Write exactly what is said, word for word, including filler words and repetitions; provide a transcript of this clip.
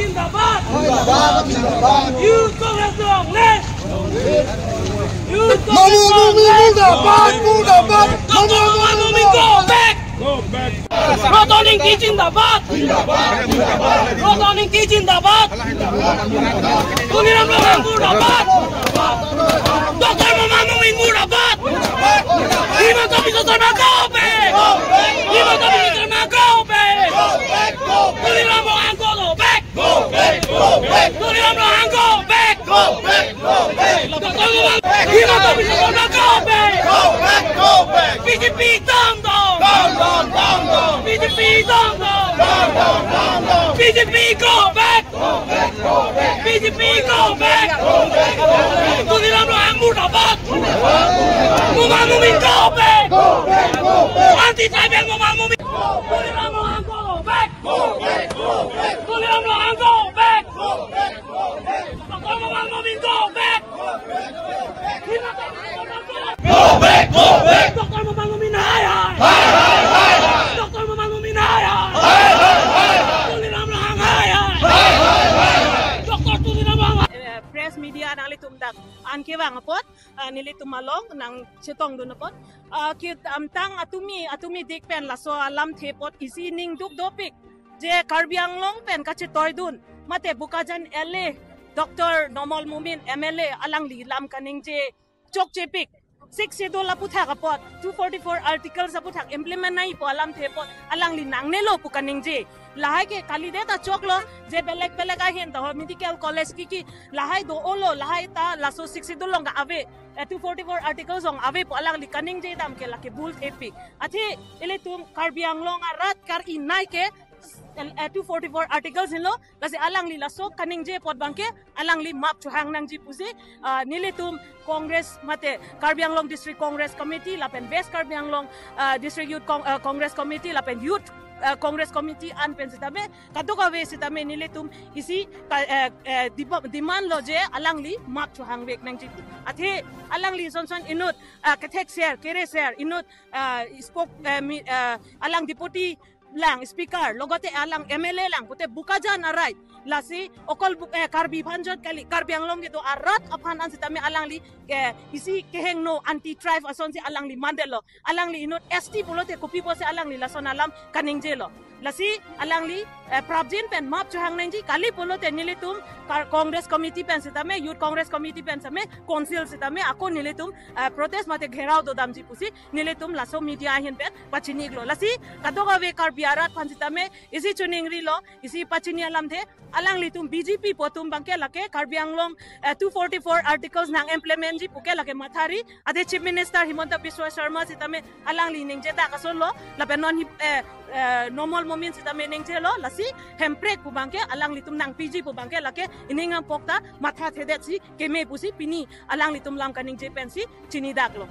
Zindabad! Zindabad! Zindabad! Youth Congress long live! Youth Congress long live! Murdabat! Murdabat! Doctor Momin Momin go back! Go back! Roton Engti zindabad! Zindabad! Zindabad! Roton Engti zindabad! Tuliram Ronghang murdabat! Doctor Momin Momin murdabat! Himanta Biswa Sarma go back! Himanta Biswa Sarma go back! Tuliram Ronghang go back! Go back, go back. Tuliram Ronghang go back. Go back, go back. Doctor Momin Momin, Himanta Biswa Sarma go back. Go back, go back. B J P down, down. Down, down, down, down. B J P down, down. Down, down, down, down. B J P go back. Go back, go back. B J P go back. Go back, go back. Tuliram Ronghang murdabat. Momin Momin go back. Go back, go back. Anti-tribal Momin Momin. Tuliram Ronghang go back. Go back, go back. Tuliram Ronghang go back. Go back, go back. Doctor Momin Momin go back. Go back, go back. Himanta Biswa Sarma go back. Go back, go back. Doctor Momin Momin hai hai. Hai hai hai hai. Doctor Momin Momin hai hai. Hai hai hai hai. Tuliram Ronghang hai hai. Hai hai hai hai. Doctor Tuliram Ronghang hai. Eh, press media nanglitum dak an kevang apot, ah, nelitum along nangchetongdun apot. Ah, kedamtang atumi, atumi dik pen laso alamthe apot isi ning duk dopik. Je Karbi Anglong pen kachetoidun, mate Bokajan L A, Doctor Numal Momin M L A alangli lam kaningje chokchepik. Sixth Schedule aputhak apot, two forty-four articles aputhak implement nangji pu alamthe apot alangli nangnelo pu kaningje. Lahai ke kalidet ta choklo, je belek belek ahin ta ho medical college kiki lahai do-olo, lahai ta laso Sixth Schedule along ka ave, eh, two forty-four articles along ave pu alangli kaningje dam ke lake bul thepik. Athe ilitum Karbi Anglong arat kar-inai ke, eh, two forty-four articles henlo, lasi alangli laso kaningje apot abangke alangli map chohang nangji pusi, ah, nelitum Congress mate Karbi Anglong District Congress Committee lapen West Karbi Anglong, ah, District Youth Con-, ah, Congress Committee lapen Youth, ah, Congress Committee an pen sitame, kadokave sitame nelitum isi ka, eh, eh, diba-, demand lo je alangli map chohangvek nangji pu. Athe alangli sonson inut, ah, kethek ser, kere ser, inut, ah, spoke, eh, mi, ah, alang deputy lang, speaker, logote alang M L A lang, pute Bokajan arai. Lasi okol Bok-, eh, Karbi aphan jot kali, Karbi Anglong kedo arat aphan an sitame alangli, eh, isi kehingno anti-tribe asonsi alangli mandetlo. Alangli inut S T pulote kopi pusi alangli lason alam kaningjelo. Lasi alangli, eh, prapjin pen map chohang nangji, kali pulote nelitum Kar-, Congress Committee pen sitame, Youth Congress Committee pen sitame, Council sitame, ako nelitum, eh, protest mate gherao dodamji pusi nelitum laso media ahin pen pachini-iklo. Lasi kadokave Karbi arat aphan sitame isi chiningrilo, isi pachini alamthe, alanglitum B J P pu atum abangke lake Karbi Anglong, eh, two forty-four articles nang-implement ji puke lake mathari. Athe Chief Minister Himanta Biswa Sarma sitame alangli ningje dak asonlo, lapen non hi, eh, eh, Numal Momin sitame ningjelo, lasi Hemprek pu abangke alanglitum nangpiji pu abangke lake ining ampok ta mathathedetsi keme pusi pini alanglitum lam kaningje pensi chinidaklo.